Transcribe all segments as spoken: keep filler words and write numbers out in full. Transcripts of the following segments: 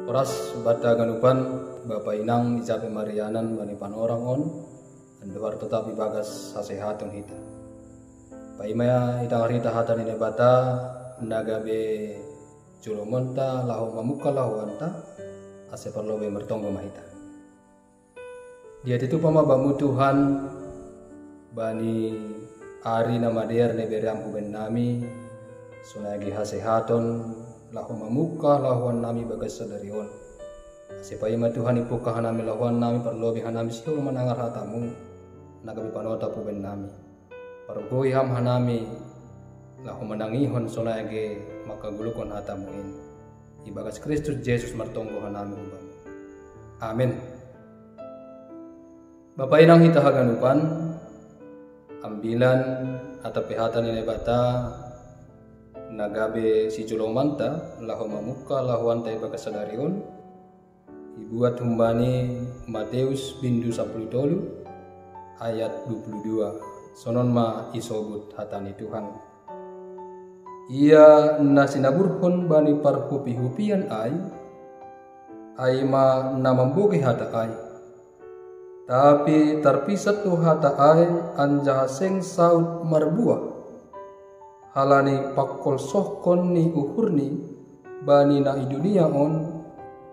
Ras bata ganupan, bapa inang ija pe marianan bani panorang on, andohar tetap ibagas hasehaton hita. Paima itangarita hata ni Naibata, na gabe julomonta laho mamungkah lahoanta, ase parlobei martonggo ma hita. Diatitupa ma bamu Tuhan, bani ari na madear na ibeream hu bennami, sonai age hasehaton, laho mamungkah lahoannami bagas sadari on. Ase paima Tuhan ipungkah hanami lahoannami, parlobei hanami sihol manangar hatamu, na gabe panotap hu bennami. Pargoi ham hanami, laho manangihon sonai age mangkagoluhkon hatamu in. Ibagas Kristus Jesus martonggo hanami hu bamu. Amen. Bapa inang hita haganupan, ambilan atap pe hata ni Naibata, na gabe sijulomanta, laho mamungkah lahoanta ibagas sadari on, ibuat humbani Mateus bindu sapuluh tolu ayat dua puluh dua. Sonon ma isobut hata ni Tuhan. Ia na sinaburhon bani parhupi-hupian ai, ai ma na mambogei hata ai. Tapi tarpisat do hata ai anjaha seng saut marbuah, halani pangkolsohkon ni uhurni bani na i dunia on,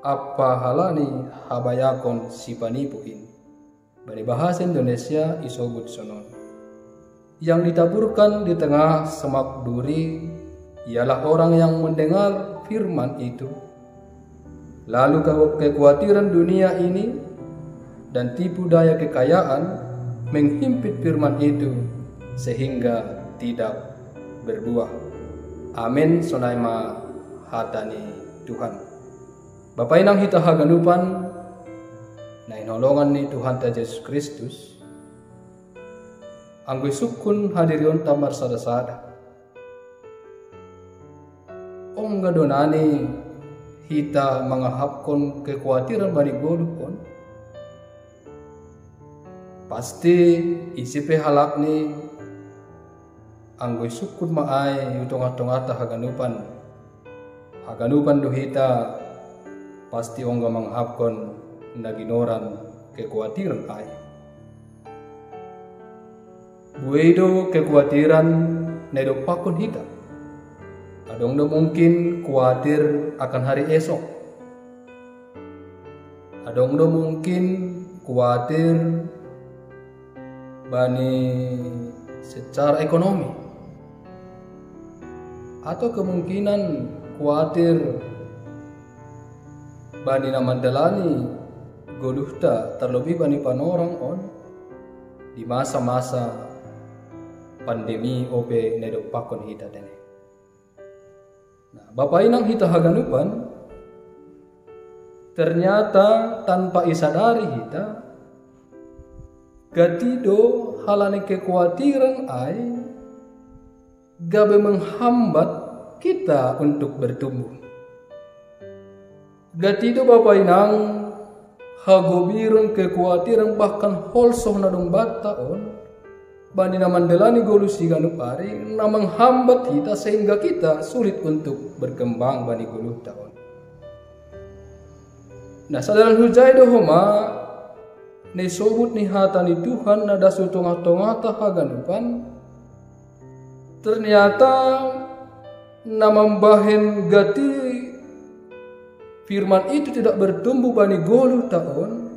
ampa halani habayakon sipanipu in. Bani bahasa Indonesia isobut sonon. Yang ditaburkan di tengah semak duri ialah orang yang mendengar firman itu. Lalu ke- kekuatiran dunia ini dan tipu daya kekayaan menghimpit firman itu sehingga tidak berbuah. Amin, sonai ma hata ni Tuhan. Bapa inang hita haganupan, na hinaholongan ni Tuhanta Jesus Kristus, anggo isungkun hadirionta marsada-sada, ongga do nani hita mangahapkon kekuatiran bani goluh on? Pasti ise pe halakni, anggo isungkun ma ai hu tongah-tongahta haganupan, haganupan do hita pasti ongga mangahapkon na ginoran kekuatiran ai. Buei do kekuatiran na idompakkon hita. Adong do mungkin kuatir akan hari esok. Adong do mungkin kuatir bani secara ekonomi. Atau kemungkinan kuatir bani na mandalani goluhta, terlebih bani panorang on di masa-masa pandemi ope na idompakkon hita tene. Nah, bapa inang hita haganupan, ternyata tanpa isadari hita, gati do halani kekuatiran ai gabe menghambat kita untuk bertumbuh. Gati do bapa inang, hagobiron, kekuatiran bahkan holsoh na dong banta on, bani na mandalani goluh siganup ari, na menghambat hita sehingga kita sulit untuk berkembang bani goluhta on. Nah, sadalan hujai do homa na isobut ni hata ni Tuhan na das hu tongah-tongahta haganupan, ternyata na mambahen gati firman itu tidak bertumbuh bani goluhta on,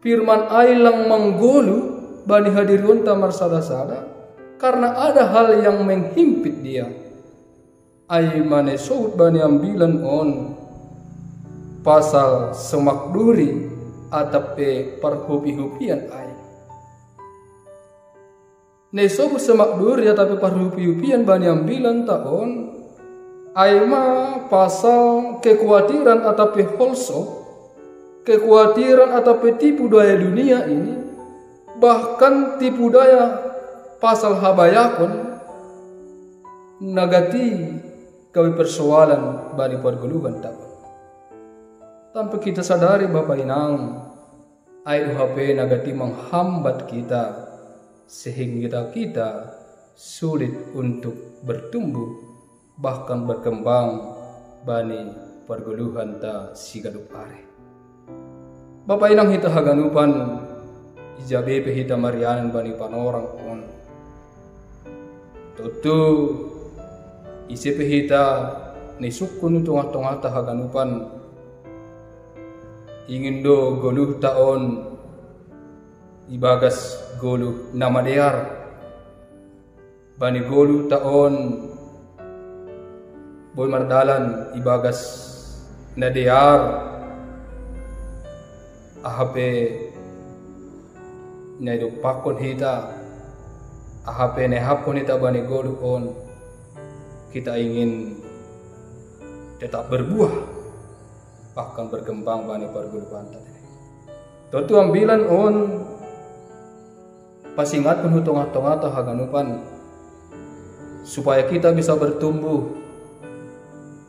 firman ai lang manggoluh bani hadirionta marsada-sada, karena ada hal yang menghimpit dia. Ai ma na isobut bani ambilan on pasal semak duri atap pe parhupi-hupian ai. Na isobut semak duri atap pe parhupi-hupian bani ambilanta on, ai ma pasal kekuatiran atap pe holsoh, kekuatiran atap pe tipu daya dunia ini, bahkan tipu daya pasal habayakon, na gati gabe persoalan bani pargoluhanta on. Tanpa kita sadari, bapa inang, ai do hape na gati menghambat kita, sehingga kita sulit untuk bertumbuh, bahkan berkembang bani pargoluhanta siganup ari. Bapa inang hita haganupan, ija be pe hita marianan bani panorang on. Tontu ise pe hita ni sungkun hu tongah-tongahta haganupan, ingin do goluhta on ibagas goluh na madear. Bani goluhta on boi mardalan ibagas na dear, aha pe na idompakkon hita, aha pe na ihapkon hita bani goluh on, kita ingin tetap berbuah, bahkan berkembang bani pargoluhanta. Tontu ambilan on pasingatkon hu tongah-tongahta haganupan, supaya kita bisa bertumbuh,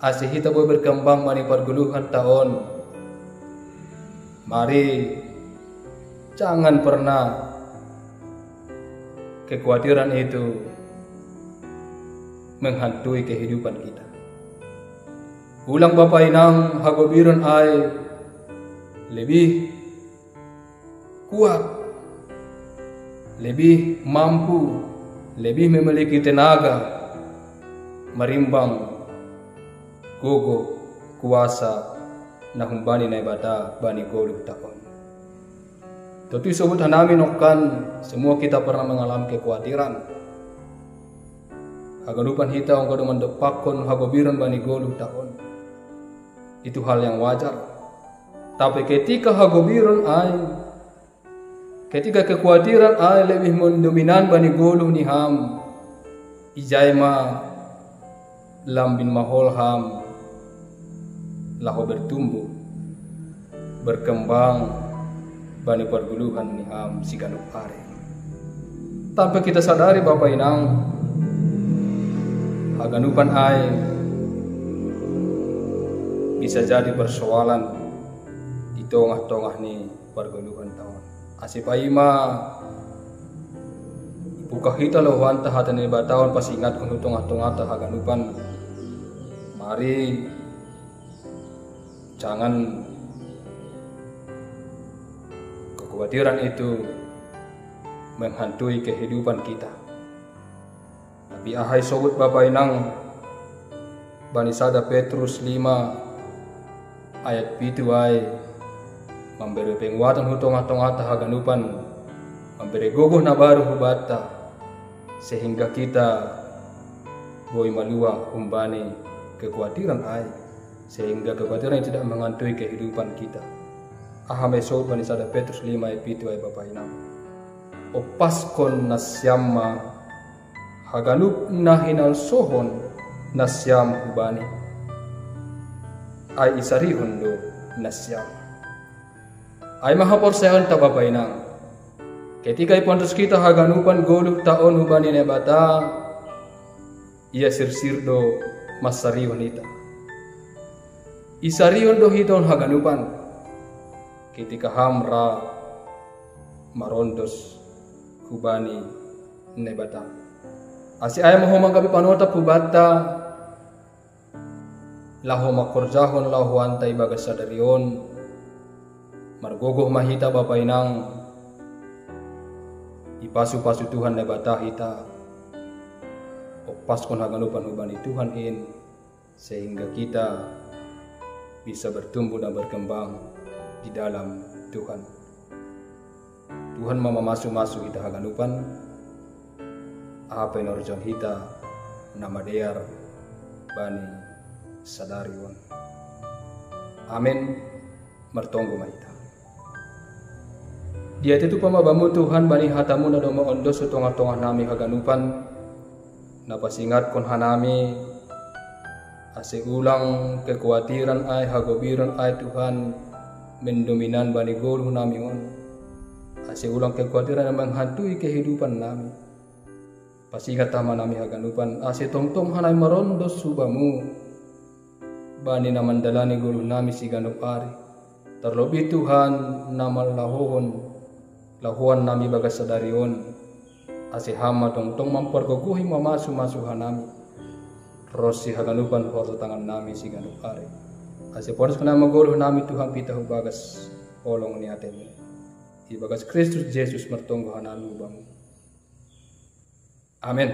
ase hita boi berkembang bani pargoluhanta on. Mari, jangan pernah kekuatiran itu menghantui kehidupan kita. Ulang bapa inang, hagobiron ai lebih kuat, lebih mampu, lebih memiliki tenaga marimbang gogo, kuasa na humbani Naibata bani goluhta on. Tontu isobut hanami nongkan, semua kita pernah mengalami kekhawatiran. Haganupan hita anggo do mandompakkon hagobiron bani goluhta on, itu hal yang wajar. Tapi ketika hagobiron ai, ketika kekhawatiran ai lebih mendominan bani goluh ni ham, ijai ma lambin mahol ham laho bertumbuh, berkembang bani pargoluhan ni ham siganup ari. Tanpa kita sadari bapa inang, haganupan ai bisa jadi persoalan di tongah-tongah ni pargoluhanta on. Ase paima ibuka hita lahoanta hata ni Naibata on, pasingatkon hu tongah-tongahta haganupan. Mari, jangan kekhawatiran itu menghantui kehidupan kita. Tapi aha isobut bapa inang bani sada Petrus lima ayat pitu ai, mambere penguatan hu tongah-tongahta haganupan, mambere gogoh na baru hubanta, sehingga kita boi malua humbani kekhawatiran ai, sehingga kekhawatiran itu tidak menghantui kehidupan kita. Aha ma isobut bani sada Petrus lima ayat pitu ai bapa inang? Ompaskon nasiam ma haganup na hinalsohon nasiam hubani, ai isarihon do nasiam. Ai ma haporsayaonta bapa inang, ketika ipantos hita haganupan goluhta on hubani Naibata, Ia sirsir do mansarihon hita. Isarihon do hita on haganupan, ketika ham ra marondos hubani Naibata. Ase ai ma ho manggabe panotap hubanta, laho mangkorjahon lahoanta ibagas sadari on, margogoh ma hita bapa inang, ipasu-pasu Tuhan Naibata hita, ompaskon haganupan hubani Tuhan in, sehingga kita bisa bertumbuh dan berkembang di dalam Tuhan. Tuhan ma mamasu-masu hita haganupan, aha pe na horjahon hita na madear bani sadari on. Amen. Martonggo ma hita. Diatitupa ma Bamu Tuhan bani hataMu na domma ondos hu tongah-tongah nami haganupan, na pasingatkon hanami, ase ulang kekuatiran ai, hagobiron ai Tuhan, mendominan bani goluh nami on, ase ulang kekuatiran ai menghantui kehidupan nami. Pasingat ma hanami haganupan, ase tongtong hanami marondos hu Bamu bani na mandalani goluh nami siganup ari. Tarlobih Tuhan na manlahohon lahoan nami bagas sadari on, ase Ham ma tongtong mampargogohi, mamasu-masu hanami ronsi haganupan horja tangan nami siganup ari. Asi ponis kana magol hanami Tuhan pita hu bagas olong ni atemi. Ibagas Kristus Jesus martonggo hanami bamu. Amen.